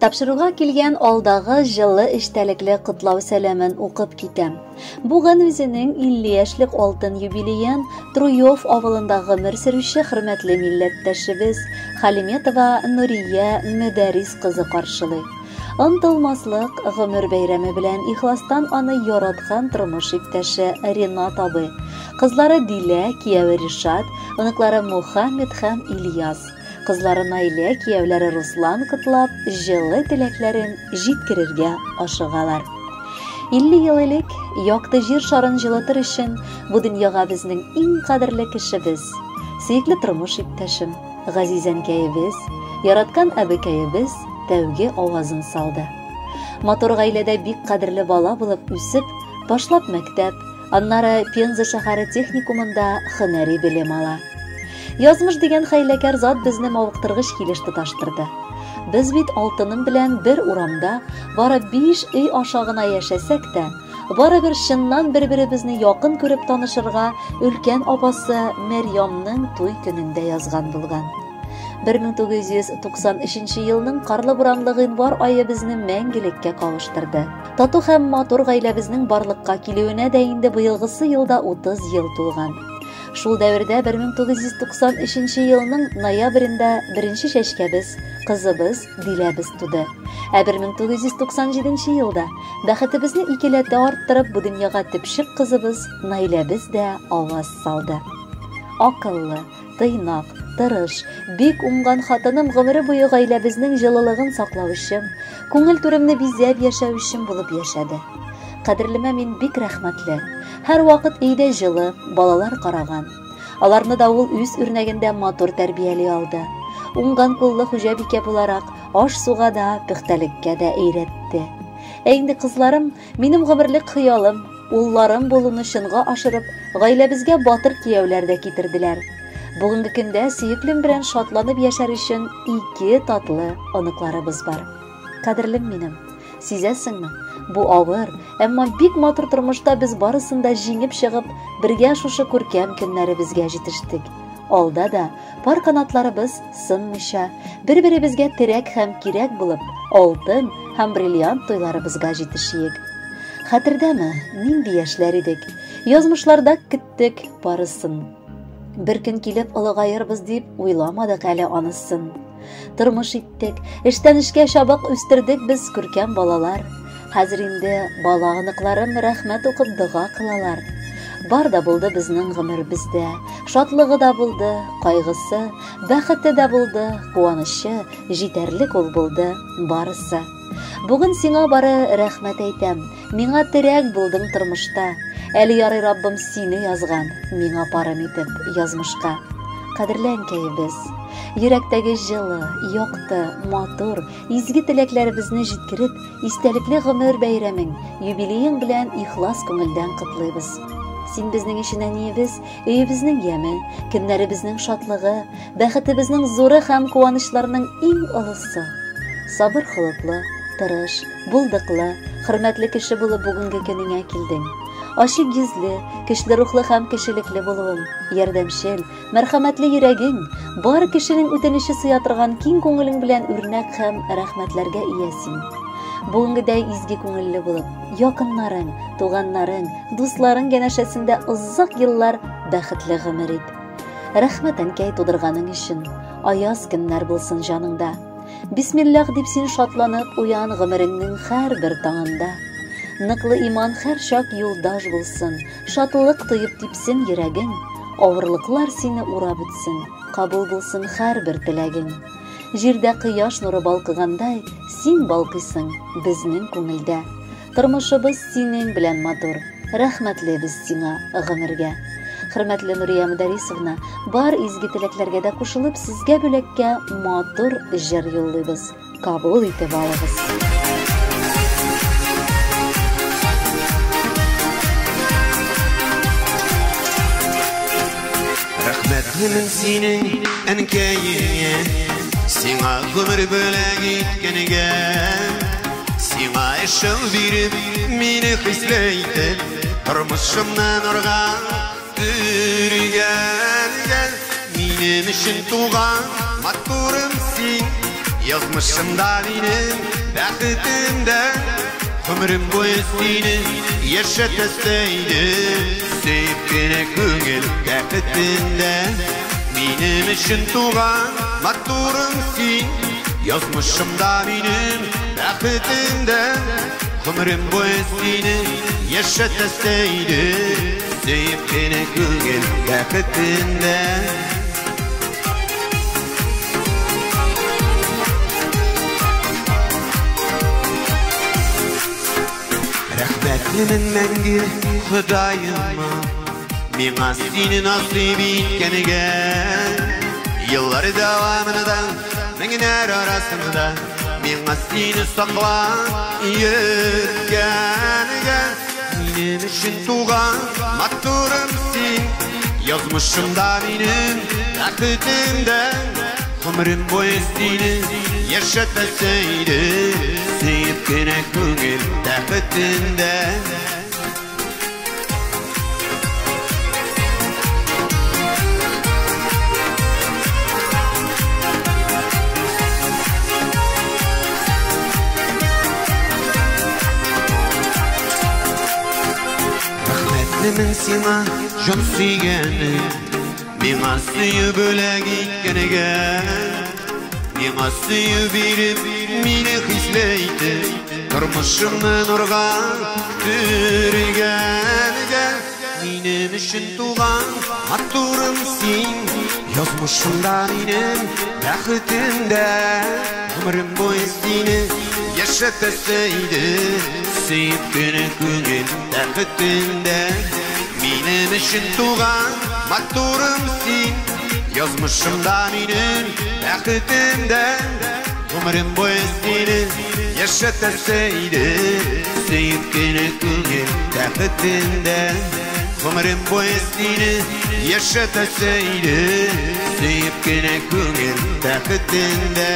Тапшыруга килгән алдагы җылы эчтәлекле котлау сәламен укып китәм. Бүген үзенең 50 яшьлек алтын юбилеен Труев авылында гомер сөрүче хөрмәтле милләттәшебез Халиметова Нурия Мөдәрис кызы каршылый. Онтылмаслык гомер бәйрәме белән ихластан аны яраткан тормыш иптәше Ренат абый, кызлары Дилә, кияве Ришат, оныклары Мухаммед һәм Ильяс, Кызлары Наилә, кияүләре Руслан котлап, җылы теләкләрен җиткерергә ашыгалар. 50 ел элек якты җир шарын җылытыр өчен бу дөньяга безнең иң кадерле кешебез, сөекле тормыш иптәшем, газиз әнкәебез, яраткан әбекәебез тәүге авазын салды. Матур гаиләдә бик кадерле бала булып үсеп, башлап мәктәп, Аннары Пенза шәһәре техникумында һөнәри белем ала. Язмыш дигән хәйләкәр зат безне мавыктыргыч килеш тоташтырды. Без бит алтыным белән бер урамда, бары биш өй аша гына яшәсәк тә, барыбер чыннан бер-беребезне якын күреп танышырга өлкән апасы Мәрьямнең туй көнендә язган булган. 1993 елның карлы-буранлы гыйнвар ае безне мәңгелеккә кавыштырды. Тату һәм матур гаиләбезнең барлыкка килүенә дә инде быелгысы елда 30 ел тулган. Шул дәвердә 1993 елның ноябрендә беренче чәчкәбез, кызыбыз Диләбез туды. Ә 1997 елда бәхетебезне икеләтә арттырып бу дөньяга төпчек кызыбыз Наиләбез дә аваз салды. Акыллы, Тыйнак, тырыш, бик уңган хатыным гомере буе гаиләбезнең җылылыгын саклаучым, күңел түремне бизәп яшәүчем булып яшәде. Кадерлемә мин бик рәхмәтле. Һәрвакыт өйдә җылы, балалар караган. Аларны да ул үз үрнәгендә матур тәрбияли алды. Уңган куллы хуҗабикә буларак, аш-суга да, пөхтәлеккә дә өйрәтте. Ә инде кызларым, минем гомерлек хыялым, Улларым булуны чынга ашырып, гаиләбезгә батыр кияүләр дә китерделәр. Бүгенге көндә сөеклем белән шатланып яшәр өчен ике татлы оныкларыбыз бар. Кадерлем минем, сизәсеңме, бу авыр, әмма бик матур тормышта без барысын да җиңеп чыгып, бергә шушы күркәм көннәребезгә җитештек. Алда да пар канатларыбыз сынмыйча, бер-беребезгә терәк һәм кирәк булып, алтын һәм бриллиант туйларыбызга җитешиек. Хәтердәме, нинди яшьләр идек? Язмышларда көттек барысын. Бер көн килеп олыгаербыз дип уйламадык әле анысын. Тормыш иттек, эштән эшкә чабык үстердек без күркәм балалар. Хәзер инде бала оныкларым рәхмәт укып дога кылалар. Бар да булды безнең гомеребездә. Шатлыгы да булды, кайгысы, бәхете дә булды, куанычы, җитәрлек ул булды барысы. Бүген сиңа бары рәхмәт әйтәм, миңа терәк булдың тормышта. Әле ярый Раббым сине язган, миңа парым итеп язмышка. Кадерле әнкәебез, йөрәктәге җылы, якты, матур, изге теләкләребезне җиткереп, истәлекле гомер бәйрәмең, юбилеең белән ихлас күңелдән котлыйбыз. Син безнең өчен әниебез, өебезнең яме, көннәребезнең шатлыгы, бәхетебезнең зуры һәм куанычларның иң олысы. Сабыр холыклы, тырыш, булдыклы, хөрмәтле кеше булып бүгенге көнеңә килдең. Ачык йөзле, көчле рухлы һәм кешелекле булуың, ярдәмчел, мәрхәмәтле йөрәгең, бар кешенең үтенече сыя торган киң күңелең белән үрнәк һәм рәхмәтләргә ия син. Бүгенгедәй изге күңелле булып, якыннарың, туганнарың, дусларың янәшәсендә озак еллар бәхетле гомер ит. Рәхмәт, әнкәй, тудырганың өчен. Аяз көннәр булсын җаныңда. Бисмиллах дип син шатланып уян гомереңнең һәрбер таңында. Ныклы иман һәрчак юлдаш булсын, шатлык тоеп типсен йөрәгең, авырлыклар сине урап үтсен, кабул булсын һәрбер теләгең. Җирдә кояш нуры балкыгандай, син балкыйсың безнең күңелдә. Тормышыбыз синең белән матур, рәхмәтле без сиңа гомергә. Хөрмәтле Нурия Мөдәрисовна, бар изге теләкләргә дә кушылып, сезгә бүләккә матур җыр юллыйбыз. Кабул итеп алыгыз. Рәхмәтлемен синең әнкәеңә, сиңа гомер бүләк иткәнгә. Сиңа эшел биреп, мине хисле итеп, тормышымны нурга төргәнгә. Минем өчен туган матурым син, Язмышымда минем бәхетем дә, гомерем буе сине яшәтәсе иде. Сөеп кенә күңел тәхетендә, минем өчен туган матурым син. Язмышымда минем бәхетем дә, гомерем буе сине яшәтәсе иде. Сөеп кенә күңел тәхетендә. Рәхмәтлемен мәңге Ходаема, миңа сине насыйп иткәнгә. Еллар дәвамында, меңнәр арасында, миңа сине саклап йөрткәнгә. Минем өчен туган матурым син, язмышымда минем бәхетем дә, гомерем буе сине яшәтәсе иде. Сөеп кенә күңел тәхетендә. Рәхмәтлемен сиңа, җан сөйгәнем, миңа сөю бүләк иткәнгә. Миңа сөю биреп, мине хисле итеп, тормышымны нурга төргәнгә. Минем өчен туган матурым син, язмышымда минем бәхетем дә, гомерем буе сине яшәтәсе иде. Сөеп кенә күңел тәхетендә, минем өчен туган матурым син, язмышымда минем бәхетем дә, гомерем буе сине яшәтәсе иде. Сөеп кенә күңел тәхетендә, гомерем буе сине яшәтәсе иде. Сөеп кенә күңел тәхетендә.